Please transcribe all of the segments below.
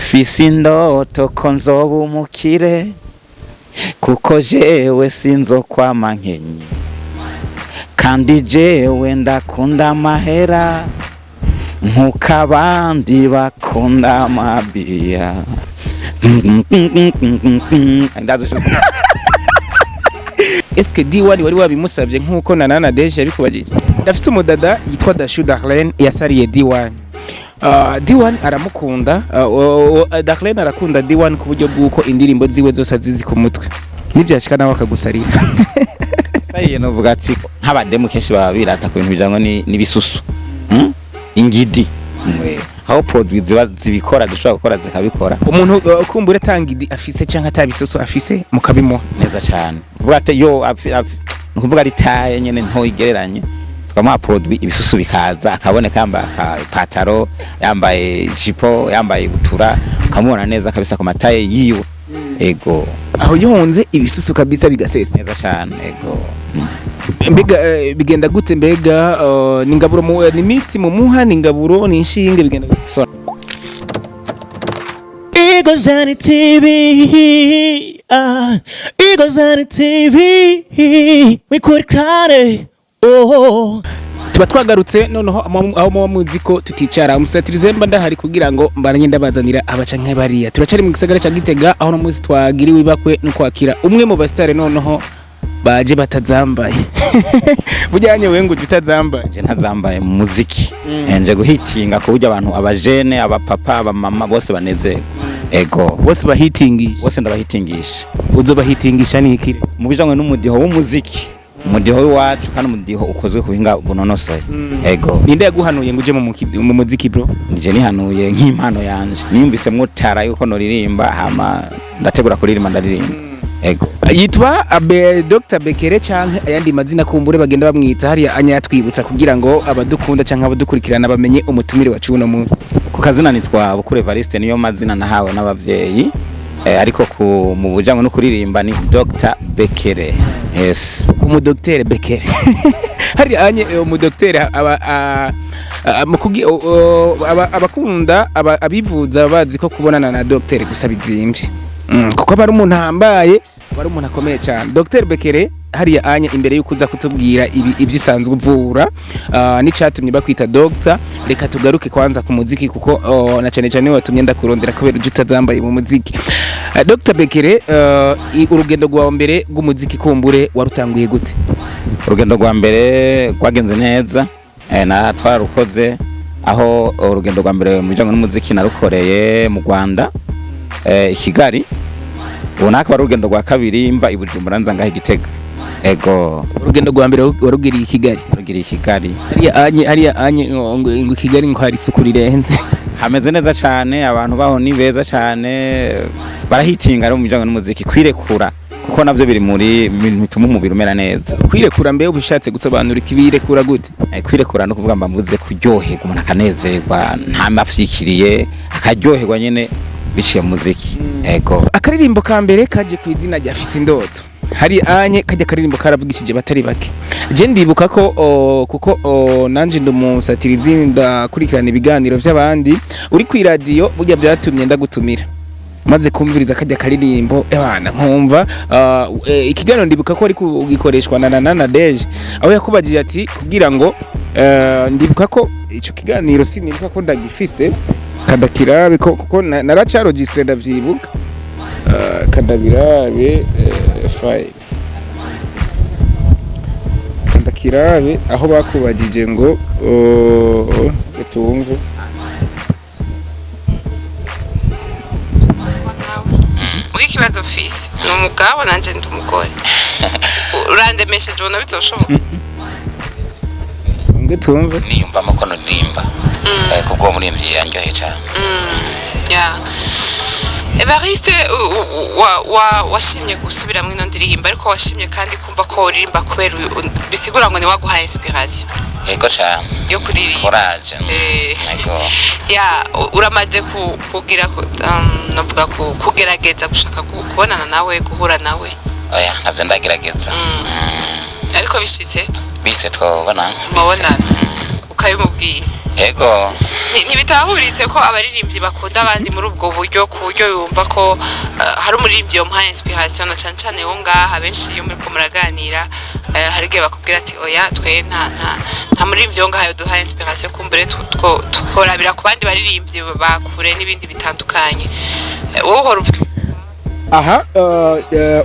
Mfise indoto ko nzoba umukire, kuko jewe sinzokwama nkenye, kandi jewe ndakunda amahera nkuko abandi bakunda amabiya. Ndazi. Eske D1 wari wabimusavye nkuko na Nana Deje yabikubajije? Ndafise umudada yitwa Dashu Darlene yasariye D1. D1 aramukunda, Darlene arakunda D1 ku buryo bw'uko indirimbo ziwe zose azizi ku mutwe. Nivyashika nawe akagusarira? Sayiye novuga ati nk'abademu kenshi baba birata ku bintu bijanye n'ibisusu. Ingidi. Mwe, aho produit ziba zibikora, zishobora gukora, zikabikora. Umuntu kumbura atangidi afise canke atabisusu afise, mukabimuha? Neza cyane. Vuga ati yo ni ukuvuga ari taille nyene nto igereranye, tukamuha produit, ibisusu bikaza, akaboneka yambaye ipataro, yambaye ijipo, yambaye ibutura, ukamubona neza kabisa ku ma taille yiwe. Ego. Aho yonze ibisusu kabisa bigasesa? Neza cyane, ego. Mbega bigenda gute? Mbega ni ingaburo ni imiti mumuha, ni ingaburo, ni inshinge, bigenda gute? So Eagles on the TV, Eagles on the TV, we could cry, oh. Tuba twagarutse noneho aho muba muzi ko tuticara umusatirize, mba ndahari kugira ngo mbaranye ndabazanira abaca nk'abariya. Turacari mu gisagara ca Gitega, aho no munsi twagiriwe ibakwe no kwakira umwe mu basitare noneho baje batazambaye. Bujyanye we ngo uje utazambaye? Je ntazambaye mu muziki. Nje guhitinga ku buryo abantu, abajene, abapapa, abamama bose banezerwa. Ego. Bose bahitingisha? Bose ndabahitingisha. Uzobahitingisha nikire? Mu bijanye n'umudiho w'umuziki, umudiho w'iwacu, kandi umudiho ukozwe ku buhinga bunonosoye. Ego. Ninde yaguhanuye ngo uje mu muziki, bro? Nije nihanuye nk'impano yanje, niyumvisemwo tara yuko noririmba, hama ndategura kuririmba, ndaririmba. Ego. Yitwa Abe Dr Bekere canke ayandi mazina kumbure bagenda bamwita hariya anyatwibutsa kugira ngo abadukunda canke abadukurikirana bamenye umutumire wacu uno munsi. Ku kazina nitwa Bukuru Evariste, niyo mazina nahawe n'abavyeyi, ariko ku mu bujanywe no kuririmba ni Dr Bekere, yes. Umudoktere Bekere hariya anye, umudoktere aba mu abakunda abivuza bazi ko kubonana na docteur gusa bizimvye, kuko aba ari umuntu ahambaye, aba ari umuntu akomeye cyane. Dr Bekere hariya anye, imbere y'uko uza kutubwira ibi ibyo usanzwe uvura n'icatumye bakwita doctor, reka tugaruke kwanza ku muziki, kuko na cyane cyane watumye ndakurondera kubera uje utazambaye mu muziki. Dr Bekere, urugendo rwawe mbere rw'umuziki kumbure warutanguye gute? Urugendo rwa mbere rwagenze neza, na twararukoze aho urugendo rwa mbere mu bijyanye n'umuziki narukoreye mu Rwanda, i Kigali. Ubu nakaba ari urugendo rwa kabiri mva i Bujumbura nza ngaha i Gitega. Ego. Urugendo rwa mbere warugiriye i Kigali? Narugiriye i Kigali. Hariya anye ngo i Kigali ngo hari isuku rirenze. Hameze neza cyane, abantu baho ni beza cyane, barahitinga rero mu bijyanye n'umuziki, kwirekura, kuko navyo biri muri bintu bituma umubiri umera neza. Kwirekura mbe ubishatse gusobanura ikibirekura gute? Kwirekura no kuvuga mba mvuze kuryoherwa, umuntu akanezerwa, nta mafyikiriye, akaryoherwa nyene biciye mu muziki. Ego. Akaririmbo ka mbere kaje ku izina rya Fise Indoto. Hari anye kajya karirimbo karavugishije batari bake. Je ndibuka ko kuko nanje ndi umusatirizi, ndakurikirana ibiganiro vy'abandi uri ku radio, burya byatumye ndagutumira maze kumviriza kajya karirimbo ebana nkumva ikiganiro. Ndibuka ko ari kugikoreshwa na Nana Deje, aho yakubajije ati kugira ngo ndibuka ko ico kiganiro, sinibuka ko ndagifise, kadakirabe ko kuko naracarogistre ndavyibuka. Kadabirabe file, kadakirabe aho bakubajije ngo tumve. Muri ikibazo mfise ni umugabo, nanje ndi umugore, urandemesheje, ubona bizoshoboka? Ngo tumve. Niyumvamo ko nuririmba, kubwo uwo muririmbyi yanryoheye cyane. Ya Evariste, washimye gusubiramo ino ndirimbo, ariko washimye kandi kumva ko uririmba kubera bisigura ngo ni waguhaye inspiration Yego cyane. yo kuririmba. Courage. Yego. Ya uramaze kugira navuga kugerageza gushaka kubonana nawe, guhura nawe? Oya, ntabyo ndagerageza. Ariko bishitse? Bise twobona. Mubonana ukabimubwira? Ego. Ntibitahuritse ko abaririmbyi bakunda abandi muri ubwo buryo, ku buryo yumva ko hari umuririmbyi yomuha inspiration, na cane cane wo ngaha. Benshi iyo muriko muraganira, hari igihe bakubwira ati: "Oya, twe nta muririmbyi wo ngaha yoduha inspiration, kumbure tworabira ku bandi baririmbyi bakure n'ibindi bitandukanye." Wowe uhora uvuga Aha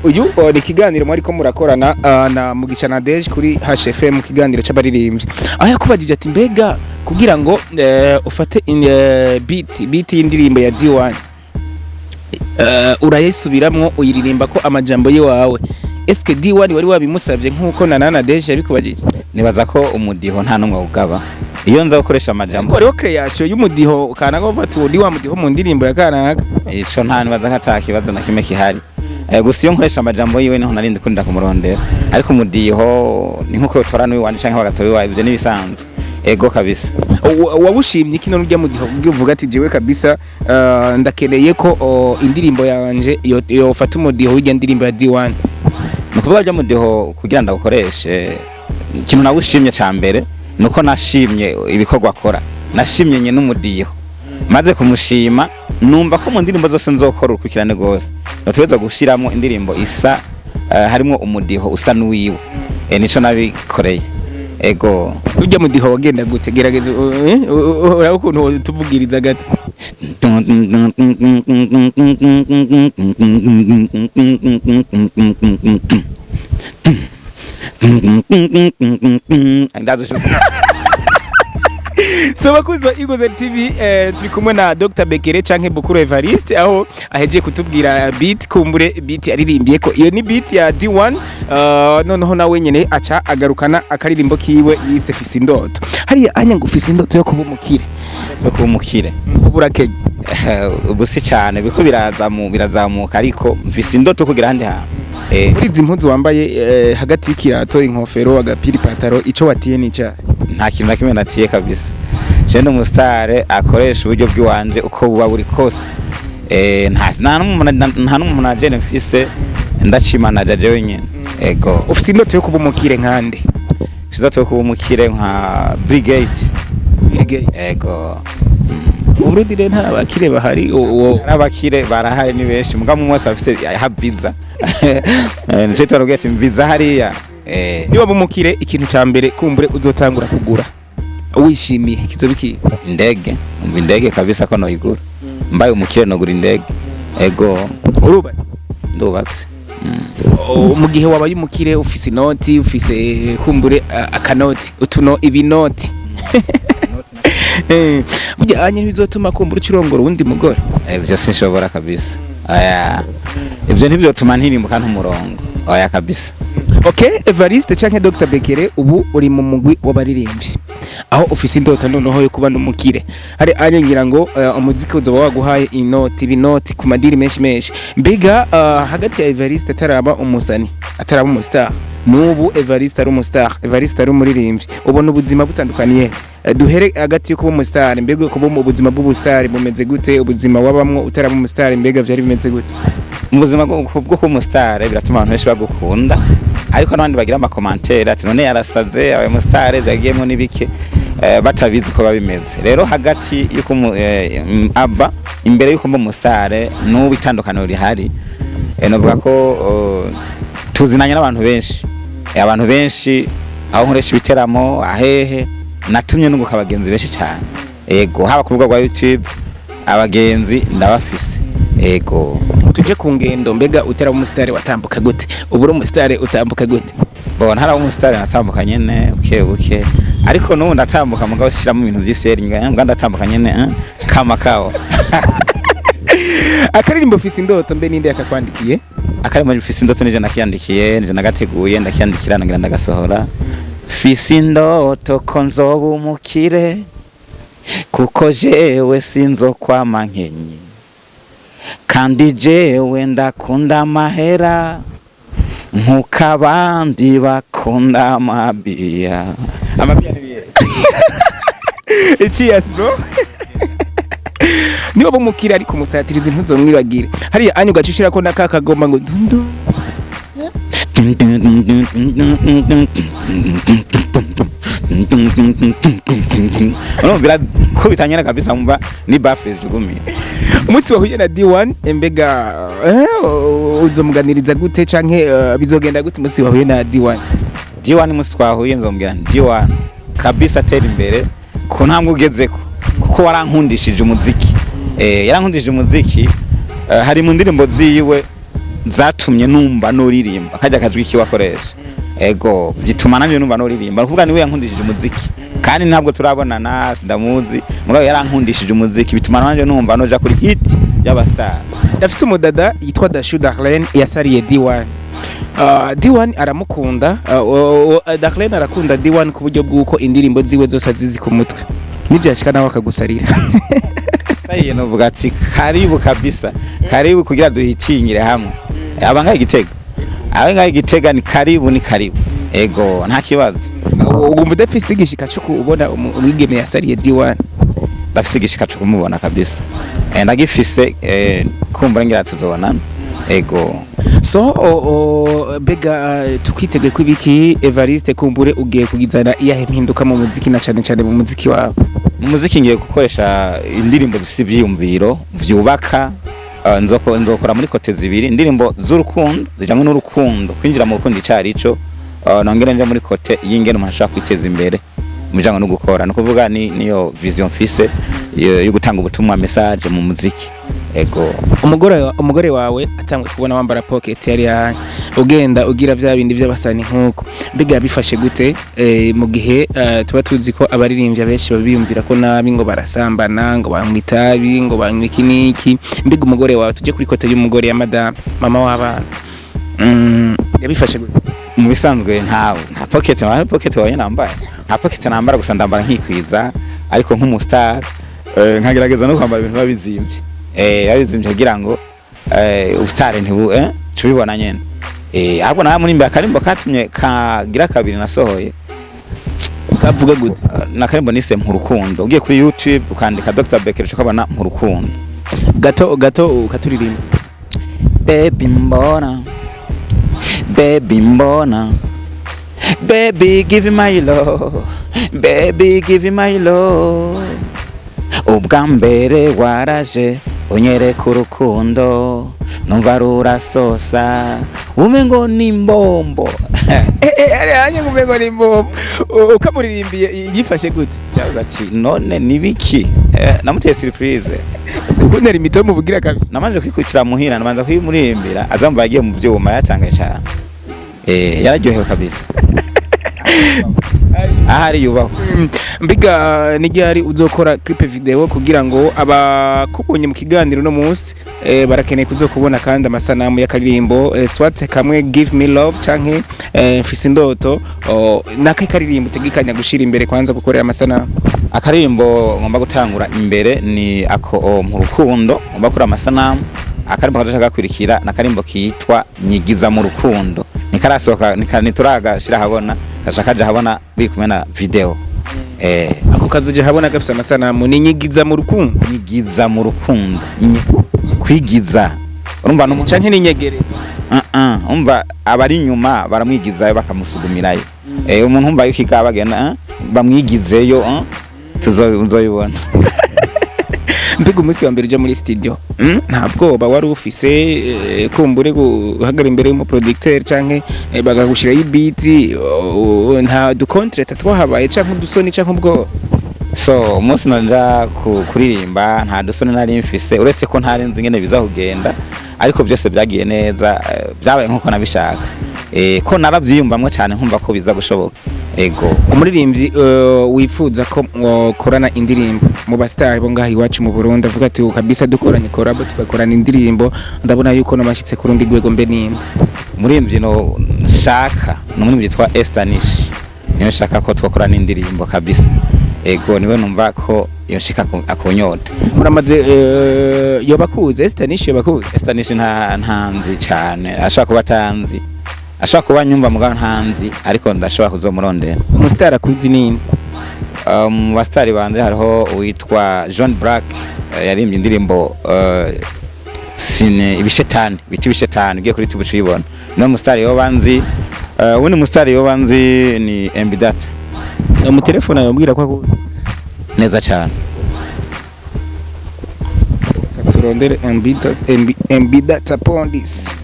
uyu ni ikiganiro mwariko murakorana na Mugisha na Deje kuri HFM, mu kiganiro c'abaririmbyi, aho yakubajije ati: "Mbega kugira ngo ufate beat y'indirimbo ya D1, urayisubiramwo, uyiririmba ko amajambo yiwawe, eske D1 wari wabimusavye nkuko na Nana Deje yabikubajije?" Nibaza ko umudiho nta n'umwe ugaba. Iyo nza gukoresha amajambo Ariko hariho creation y'umudiho kanaka, uvuga ati: "Uwo ni wa mudiho mu ndirimbo ya kanaka." Ico nta nibaza ko ata kibazo na kimwe kihari. Gusa iyo nkoresha amajambo yiwe niho narindi kunda kumurondera, ariko umudiho ni nkuko yotora n'uwiwanje canke bagatora iwawe, ivyo nibisanzwe. Ego kabisa. Wawushimye kino n'urya mudiho kugira uvuga ati: "Jewe kabisa ndakeneye ko indirimbo yanje yofata umudiho w'irya ndirimbo ya D1"? Ni ukuvuga byo mudiho kugira ndawukoreshe, ikintu nawushimye ca mbere nuko nashimye ibikorwa akora, nashimye nye n'umudiho. Maze kumushima, numva ko mu ndirimbo zose nzokora urukurikirane rwose notegerezwa gushiramwo indirimbo isa harimwo umudiho usa n'uwiwe. Nico nabikoreye, ego. Urya mudiho wagenda gute? Gerageza uraba ukuntu tuvugiriza gato. Ndazi. So bakuzi ba Eagles TV, turi kumwe na Dr Bekere canke Bukuru Evariste, aho ahejeje kutubwira beat, kumbure beat aririmbiye ko iyo ni beat ya D1. Noneho nawe nyene aca agarukana akaririmbo kiwe yise Fise Indoto. Hariya anya ngo ufise indoto yo kuba umukire? Yo kuba umukire. Ubu urakenye? Ubu si cyane, biriko birazamu birazamuka, ariko mfise indoto kugira ahandi hantu. Muri izi mpuzu wambaye, hagati y'ikirato, inkofero, agapira, ipataro, ico watiye ni icahe? Nta kintu na kimwe natiye kabisa. Je ndi umusitare akoresha uburyo bw'iwanje uko buba buri kose. Nta n'umuntu mfise, ndacimanaja jewe nyene, ego. Ufise indoto yo kuba umukire nkande? Mfise indoto yo kuba umukire nka Bill Gates. Bill Gates? Ego. Mu Burundi rero nta bakire bahari uwo? Hari abakire, barahari, ni benshi, mugabo umwe wese afise aha visa. Nico twarubwiye ati mviza hariya. Niba umukire, ikintu ca mbere kumbure uzotangura kugura wishimiye kizoba iki? Indege. Umva, indege kabisa ko noyigura. Mbaye umukire nogura indege, ego. Urubatse? Ndubatse. Oh, mu gihe wabaye umukire, ufise inoti, ufise kumbure akanoti, utuno ibinoti, burya anye ntibizotuma kumbura ucurongora uwundi mugore? Ivyo sinshobora kabisa, oya. Ivyo ntivyotuma ntirimbuka ntumurongo, oya kabisa. Okay, Evariste canke Dr Bekere, ubu uri mu mugwi w'abaririmbyi, aho ufise indoto noneho yo kuba n'umukire. Hari anye ngira ngo umuziki uzoba waguhaye inoti, ibinoti ku madiri menshi menshi. Mbega hagati ya Evariste ataraba umusani, ataraba umustar, n'ubu Evariste ari umustar, Evariste ari umuririmbyi, ubona ubuzima butandukaniye? Duhere hagati yo kuba umustar. Mbega kuba mu buzima bw'ubustar bumeze gute? Ubuzima wabamwo utaraba umustar, mbega vyari bimeze gute? Mu buzima bwo kuba umusitare biratuma abantu benshi bagukunda, ariko n'abandi bagira amacommentaires ati: "None yarasaze, abaye umusitare yagiyemo n'ibike," batabizi uko biba bimeze. Rero hagati y'uko ava imbere y'uko mba umusitare n'ubu, itandukaniro rihari, novuga ko tuzinanye n'abantu benshi. Abantu benshi aho nkoresha ibiteramo, ahehe natumye nunguka abagenzi benshi cyane, ego. Haba ku rubuga rwa YouTube, abagenzi ndabafise, ego. Tuje ku ngendo. Mbega utaraba umusitari watambuka gute? Ubu uri umusitari, utambuka gute? Bon, ntari umusitari natambuka nyene buke buke, ariko n'ubu ndatambuka, mugabo shiramo ibintu vy'ifyeri mbwa ndatambuka nyene, kama kawa. Akaririmbo Fise Indoto, mbe ninde yakakwandikiye? Akarimo Fise Indoto nije nakiyandikiye, nije nagateguye, ndakiyandikira, nagira ndagasohora. Fise indoto ko nzoba umukire, kuko jewe sinzokwama nkenye, kandi jewe ndakunda amahera nkuko abandi bakunda amabiya. Amabiya ni biye. Cheers bro. Niba umukire ariko umusatirizi ntuzomwibagire. Hariya anyu ugaca ushirako na kakagoma ngo dundu. Urumva birakubita nyene kabisa, mumva ni baffles zijugumiye. Umunsi wahuye na D1, mbega uzomuganiriza gute canke bizogenda gute umunsi wahuye na D1? D1, musi twahuye nzomubwira nti: "D1 kabisa, tera imbere ku ntambwe ugezeko, kuko warankundishije umuziki." Yarankundishije umuziki. Hari mu ndirimbo ziwe zatumye numva nuririmba kajya kajwi kiwe akoresha, ego, bituma nanjye numva nuririmba. Kuvuga niwe yankundishije umuziki, kandi ntabwo turabonana, sindamuzi, mugabo yarankundishije umuziki, bituma nanjye numva noja kuri hit y'aba star. Ndafise umudada yitwa Dashu Darlene yasariye D1. D1 aramukunda, Darlene arakunda D1 ku buryo bw'uko indirimbo ziwe zose azizi ku mutwe, nivyashika nawe akagusarira? Sayiye novuga ati: "Karibu kabisa, karibu kugira duhitinyire hamwe." Aba ngaho Igitega, aba ngaho Igitega, ni karibu, ni karibu, ego, nta kibazo. Ugumva udafise igishika co kubona umwigeme yasariye D1? Ndafise igishika co kumubona kabisa. Ndagifise, kumbura ngira tuzobonana, ego. So bega tukwitege ko ibiki, Evariste? Kumbure ugiye kugizana iyahe mpinduka mu muziki, na cane cane mu muziki wawe? Mu muziki ngiye gukoresha indirimbo zifite ivyiyumviro vyubaka. Nzokora muri côté zibiri: indirimbo z'urukundo, zijanye n'urukundo, kwinjira mu rukundo icarico, nongere nje muri côté y'ingene umuntu ashobora kwiteza imbere mu bijanye no gukora. Ni ukuvuga ni niyo vision mfise yo gutanga ubutumwa, message mu muziki, ego. Umugore wawe atangwe kubona wambara pocket yari yawe, ugenda ugira vya bindi by'abasani nk'uko, mbega yabifashe gute, mu gihe tuba tuzi ko abaririmbyi benshi babiyumvira ko nabi, ngo barasambana, ngo banywa itabi, ngo banywa iki n'iki? Mbega umugore wawe, tujye kuri côté y'umugore, ya madame, mama w'abana, yabifashe gute? Mu bisanzwe nta pocket, nta pocket wawe nambaye, nta pocket nambara, gusa ndambara nkikwiza, ariko nk'umustar, nkagerageza no kwambara ibintu biba bizimvye, biba bizimvye kugira ngo ubustar ntibu tubibona nyene. Ahubwo nawe muri imbere akarimbo katumye kagira kabiri nasohoye. Kavuga gute? Nakarimbo nise Mpurukundo. Ugiye kuri YouTube ukandika Dr Becker ukabona Mpurukundo. Gato gato ukaturirimba. Baby mbona, baby mbona, baby give my love, baby give my love. Ubwa mbere waraje unyereka urukundo, numva rurasosa, umengo ni mbombo. Hanye ngo ni mbombo, ukamuririmbiye yifashe gute? Cyavuze ati: "None nibiki?" Namuteye surprise. Kuntera imitomo bugira kabiri. Namanje kwikukira muhira, nabanza kuyimuririmbira, azamva yagiye mu vyuma, yatangaye cyane, yararyohewe kabisa, ahari yubahwe. Mbiga ni ryari uzokora clip video, kugira ngo abakubonye mu kiganiro no munsi barakeneye kuzokubona kandi amasanamu y'akaririmbo, swat kamwe Give Me Love canke Mfise Indoto, nakahe karirimbo utegekanya gushira imbere kwanza gukorera amasanamu? Akaririmbo ngomba gutangura imbere ni ako mu rukundo ngomba gukora amasanamu. Akarimbo kazoca gakurikira ni akarimbo kitwa Nyigiza mu Rukundo, ntikarasohoka, ntituragashira ahabona, kaca kaja ahabona biri kumwe na video. Ako kazoja habona gafise amasanamu ni Nyigiza mu Rukundo? Nyigiza mu Rukundo. Kwigiza, urumva n'umuntu Canke ni Nyegereza? Umva abari inyuma baramwigizayo, bakamusugumirayo. Umuntu umva yuko igaba bagenda, bamwigizeyo, tuzoyibona. Mbega umunsi wa mbere uja muri studio, nta bwoba wari ufise, kumbure guhagarara imbere y'umuproducteur canke bakagushiraho ibeat, nta ducontreta twahabaye canke udusoni canke ubwoba? So umunsi nanja kuririmba nta dusoni nari mfise, uretse ko ntari nzi ingene biza kugenda, ariko byose byagiye neza, byabaye nkuko nabishaka, ko naravyiyumvamwo cyane, nkumva ko biza gushoboka, ego. Umuririmbyi wifuza ko mwokorana indirimbo mu bastar bo ngaha iwacu mu Burundi, avuga ati: "Kabisa dukoranye collabo, tugakorana indirimbo, ndabona yuko namashitse ku rundi rwego," mbe ninde? Umuririmbyi no nshaka ni umuririmbyi yitwa Esther Nish, niyo nshaka ko twakorana indirimbo kabisa, ego, niwe numva ko iyo nshika akunyota. Muramaze, yobakuze Esther Nish, yobakuze? Esther Nish nta ntanzi cyane, ashobora kuba atanzi, ashobora kuba nyumva mugabo ntanzi, ariko ndashobora kuzomurondera. Umustar akuzi ninde? Mu basitari banje hariho uwitwa John Black, yaririmbye indirimbo sine ibishetani, bita Ibishetani, ugiye kuri YouTube uyibona, niwe musitari yoba nzi. Uwundi musitari yoba nzi ni MB Data. Mu telefone yambwira ko akunda. Neza cyane. Turondere MB data pondis.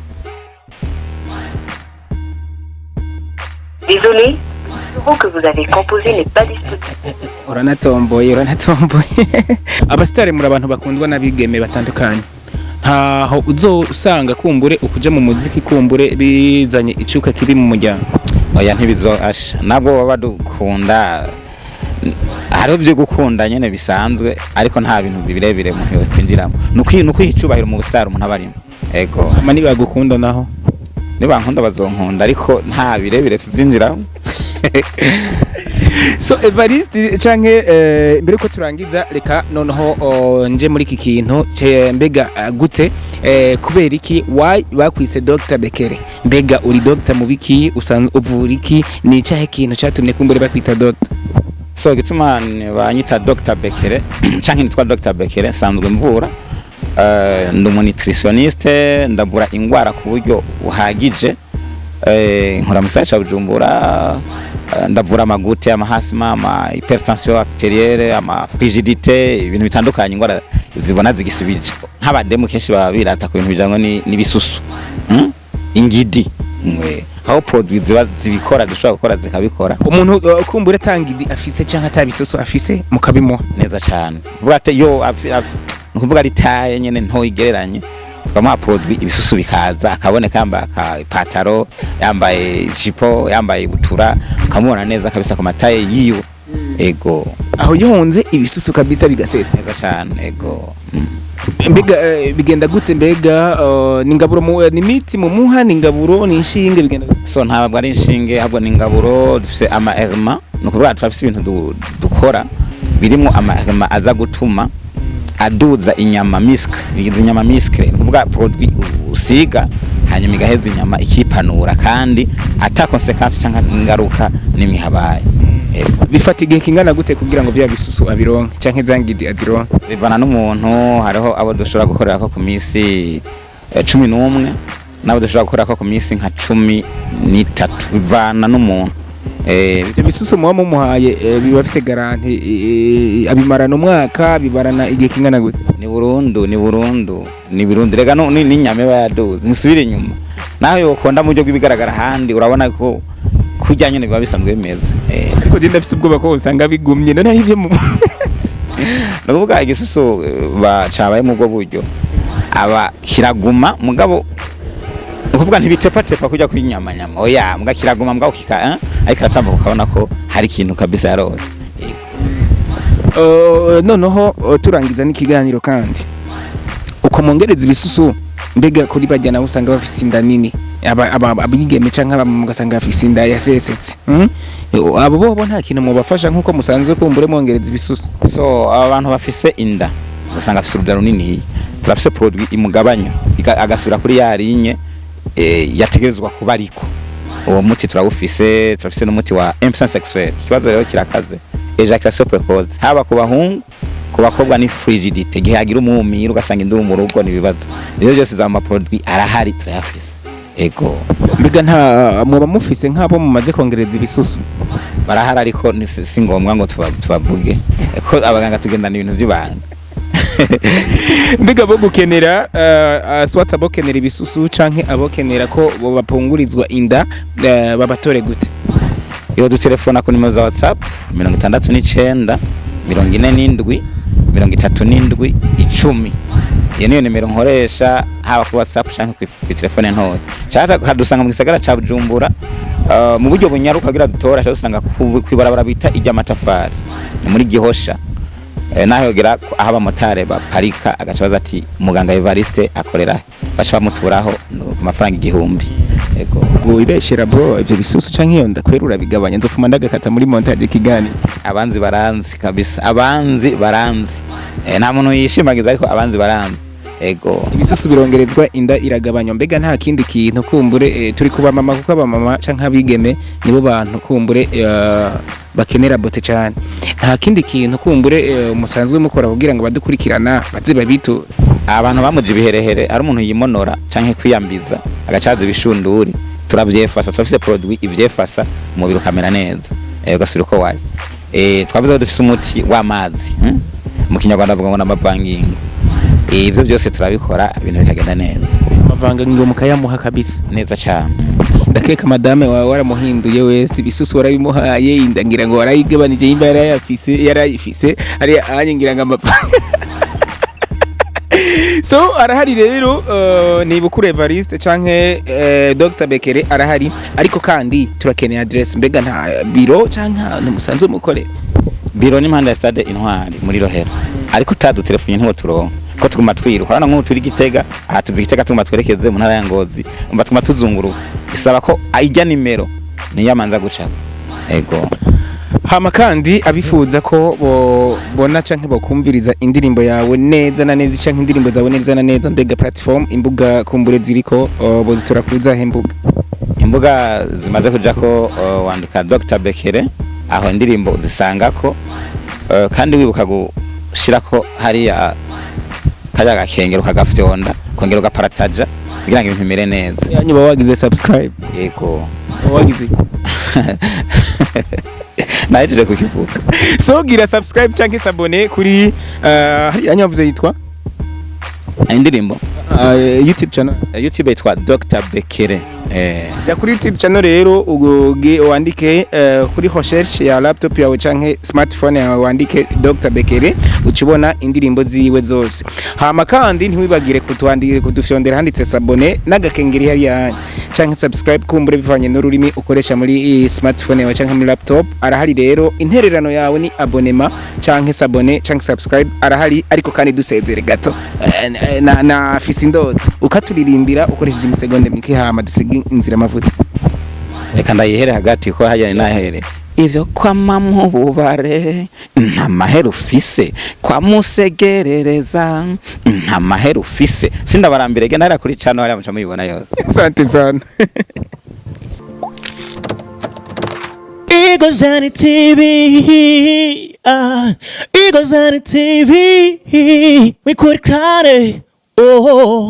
Désolé, le numéro que vous avez composé n'est pas disponible. Uranatomboye, uranatomboye. Abasitari muri abantu bakundwa n'abigeme batandukanye, ntaho uzosanga kumbure ukuja mu muziki kumbure bizanye icuka kibi mu muryango? Oya, ntibizo asha nabwo baba badukunda. Hariho ibyo gukunda nyene bisanzwe, ariko nta bintu birebire umuntu yokwinjiramo. Ni ukwiha icubahiro mu busitari umuntu aba arimo, ego. Ama nibagukunda naho? Nibankunda bazonkunda, ariko nta birebire tuzinjiramo. So Evariste canke mbere ko turangiza, reka noneho nje muri iki kintu mbega gute, kubera iki, why bakwise Dr Bekere? Mbega uri doctor mu biki? Usanzwe uvura iki? Ni icahe kintu catumye kumbure bakwita doctor? So gituma banyita Dr Bekere canke nitwa Dr Bekere, nsanzwe mvura, ndi umu nutritionniste, ndavura ingwara ku buryo buhagije. Nkora mu gisagara ca Bujumbura. Ndavura ama goutte, ama asthme, ama hypertension artérielle, ama frigidité, ibintu bitandukanye, ingwara zibona zigisibije. Nk'abademu kenshi baba birata ku bintu bijanye n'ibisusu, Ingidi. Aho produit ziba zibikora, dushobora gukora zikabikora. Umuntu kumbure atangidi afise canke atabisoso afise, mukabimuha? Neza cyane. Kuvuga ati yo ni ukuvuga ari taille nyene nto igereranye, tukamuha produit, ibisusu bikaza, akaboneka yambaye aka ipataro, yambaye ijipo, yambaye ibutura, ukamubona neza kabisa ku ma taille yiwe, ego. Aho yonze ibisusu kabisa bigasesa? Neza cyane, ego. Mbega bigenda gute? Mbega ni ingaburo ni imiti mumuha, ni ingaburo, ni inshinge, bigenda gute? So ntabwo ari inshinge, ahubwo ni ingaburo. Dufise ama erma, ni ukuvuga turafise ibintu dukora birimo ama erma aza gutuma aduza inyama, muscle, izi nyama muscle. Ni ukuvuga produit usiga, hanyuma igaheza inyama ikipanura, kandi ata conséquence canke ingaruka nimwe habaye. Ego. Bifata igihe kingana gute kugira ngo vya bisusu abironke canke zangidi azironke? Bivana n'umuntu. Hariho abo dushobora gukorera ko ku minsi 11, n'abo dushobora gukorera ko ku minsi nka 13, bivana n'umuntu. Ivyo bisusu muba mumuhaye biba bifise garantie, abimarana umwaka, bibarana igihe kingana gute? Ni burundu, ni burundu, ni burundu. Rega n'inyama iba yaduze nsubire inyuma, naho yokonda mu buryo bw'ibigaragara ahandi, urabona ko kurya nyene biba bisanzwe bimeze. Ariko je ndafise ubwoba ko usanga bigumye none ari ivyo mu Ni ukuvuga igisusu cabaye mu bwo buryo aba kiraguma, mugabo ni ukuvuga ntibitepatepa kujya kwinyamanyama, oya, muga kiraguma, mugabo kika ariko aratambuka ukabona ko hari ikintu kabisa yarose. Noneho turangiza n'ikiganiro, kandi uko mwongereza ibisusu, mbega kuri bajya nabo usanga bafise inda nini, abigeme canke abamama, ugasanga bafise inda yasesetse, Abo bobo nta kintu mubafasha nk'uko musanzwe kumbure mwongereza ibisusu? So aba bantu bafise inda, ugasanga afise uruda runini, turafise produit imugabanya agasubira kuri ya ligne yategerezwa kuba ariko. Uwo muti turawufise. Turafise n'umuti wa impuissance sexuelle. Ikibazo rero kirakaze, éjaculation précoce, haba ku bahungu, ku bakobwa ni frigidité, igihe hagira umwumiro ugasanga induru mu rugo, ni ibibazo. Rero byose za ma produit arahari, turayafise, ego. Mbega nta muba mufise nk'abo mumaze kongereza ibisusu? Barahari, ariko si ngombwa ngo tubavuge ko abaganga tugendana ibintu by'ibanga. Mbega bo gukenera swat abokenera ibisusu canke abokenera ko bo bapungurizwa inda, babatore gute? Iyo dutelefona ku nimero za WhatsApp 69 47 37 10. Iyo niyo nimero nkoresha, haba kuri WhatsApp canke kuri telefone ntoya. Canke kadusanga mu gisagara ca Bujumbura, mu buryo bunyaruka kugira dutora, dusanga kw'ibarabara bita iry'amatafari, ni muri Gihosha. Naho yogera aho abamotari baparika, agaca baza ati muganga Evariste akorera he? Baca bamuturaho ku mafaranga 1000, ego. Wibeshera bro, ivyo bisusu canke iyo nda kwera urabigabanya, nzofuma ndagakata muri montage ikiganiro. Abanzi baranzi kabisa, abanzi baranzi. Nta muntu yishimagiza, ariko abanzi baranzi, ego. Ibisusu birongerezwa, inda iragabanywa. Mbega nta kindi kintu kumbure, turi kuba mama, kuko abamama canke abigeme nibo bantu kumbure bakenera beauté cyane, nta kindi kintu kumbure musanzwe mukora kugira ngo badukurikirana baze babiture? Abantu bamuje ibiherehere, ari umuntu yimonora canke kwiyambiza agacaza ibishunduri, turavyefasa. Turafise produit ivyefasa, umubiri ukamera neza. Ugasubira uko waje. Twavuze ko dufise umuti w'amazi, Mu Kinyarwanda bavuga ngo n'amavangingo. Ivyo byose turabikora, ibintu bikagenda neza. Amavangingo mukayamuha kabisa? Neza cyane. Ndakeka madame wawe waramuhinduye wese, ibisusu warabimuhaye, inda ngira ngo warayigabanije yimba yarayafise, yarayifise ariya anye, ngira ngo amapa so arahari rero. Ni Bukuru Evariste canke Dr Bekere arahari, ariko kandi turakeneye adresse. Mbega nta biro canke ahantu musanzwe mukorera? Biro ni impande ya stade Intwari muri Rohero, ariko utadutelefone ntiwo turonka ko tuguma twiruka. Urabona nk'ubu turi Gitega, aha tuva Gitega tuguma twerekeze mu ntara ya Ngozi, umva tuguma tuzunguruka. Bisaba ko ijya nimero niyo amanza gucako, ego. Hama kandi abifuza ko bobona canke bokumviriza indirimbo yawe neza na neza canke indirimbo zawe neza na neza, mbega platform, imbuga kumbure ziriko, bozitora kuri zahe mbuga? Imbuga zimaze kujako, wandika Dr Bekere, aho indirimbo uzisangako. Kandi wibuka gushirako hariya kariya gakengero, ukagafyonda, ukongera ugaparataja kugira ngo ibintu bimere neza. Yanyu uba wagize subscribe? Yego. Uba wagize iki? Nahejeje kukivuga. So gira subscribe canke s'abonner kuri hariya nyavuze yitwa Indirimbo? YouTube channel. YouTube yitwa Dr Bekere. Ja kuri YouTube channel rero, ugoge wandike kuri recherche ya laptop yawe canke smartphone yawe, wandike Dr Bekere, ucubona indirimbo ziwe zose. Hama kandi ntiwibagire kutwandike, kudufyondera handitse s'abonner n'agakengeri hariya canke subscribe, kumbure bivanye n'ururimi ukoresha muri smartphone yawe canke muri laptop. Arahari rero, intererano yawe ni abonnement canke s'abonner canke subscribe. Arahari, ariko kandi dusezere gato, na fisi indoto ukaturirimbira ukoresheje imisegonde mike, hama dusige inzira amavuta. Reka ndayihere hagati ko hajya nahere ivyo kwama mu bubare nta mahera ufise, kwamusegerereza nta mahera ufise. Sindabarambire, genda hariya kuri cano hariya muca muyibona yose. Asante sana. Eagles TV, ah, Eagles TV, we could cry, oh.